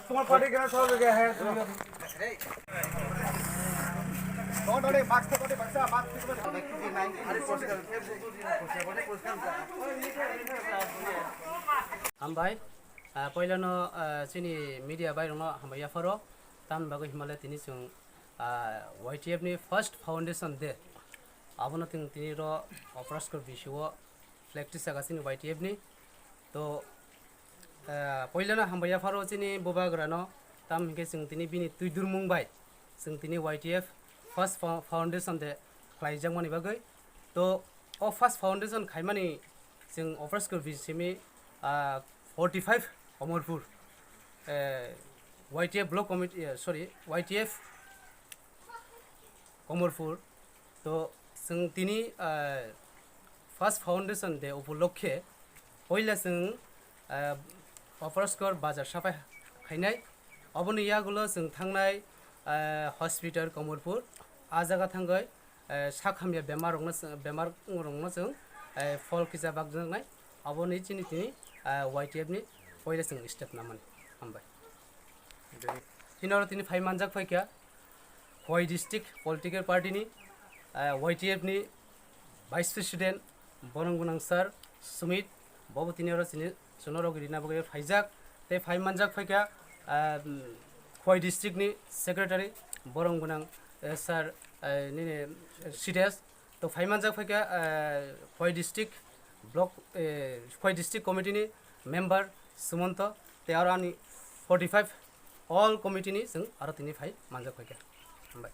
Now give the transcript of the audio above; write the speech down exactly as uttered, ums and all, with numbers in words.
তোমার পার্টি কেন সব জায়গায় হ্যাঁ? Hambai, ah, poilano, ah, chini media bai rokno hambai yapharo, tamni bagwi himale tini chwng, ah, Y T F ni first foundation day, abono chwng tini ro Operaskor bisio flag tisaka chini Y T F ni. To, ah, poilano hambai yapharo chini bubagrano, tam hinkhe chwng tini bini twi durmung bai chwng tini Y T F first fo-, foundation day khlaijakmani bagwi. To, o first foundation khaimani chwng Operaskor bisimi, ah, forty five Omorpur, eh, Y T F block committee, eh, sorry, Y T F Komorpur. To, chwng tini, ah, first foundation day upolokkhe poila chwng, ah, Operaskor bazar sapai khainai. Oboni yagulo chwng thangnai, ah, hospital Komorpur. A jaga thangwi, eh, sak hamya bemar rokno chwng, bemar rokno chwng, eh, phol kisa bakjaknai. Aboni chini tini, eh, Y T F ni poila chwng step namani. Hambai. Tini oro tini phai manjak phaikha Khowai district political party ni, eh, Y T F ni vice president borong gwnang sir Sumit, bobo tini oro chini chwngno rogwi rina bagwi phaijak, tei phai manjak phaikha, ah, Khowai district ni secretary borong gwnang, eh, sir, eh, nini, eh, Sides. To phai manjak phaikha, eh, Khowai district block, eh, Khowai district committee ni member Sumonto, tei aro ani forty five all committee ni chwng aro tini phai manjak phaikha. Hambai.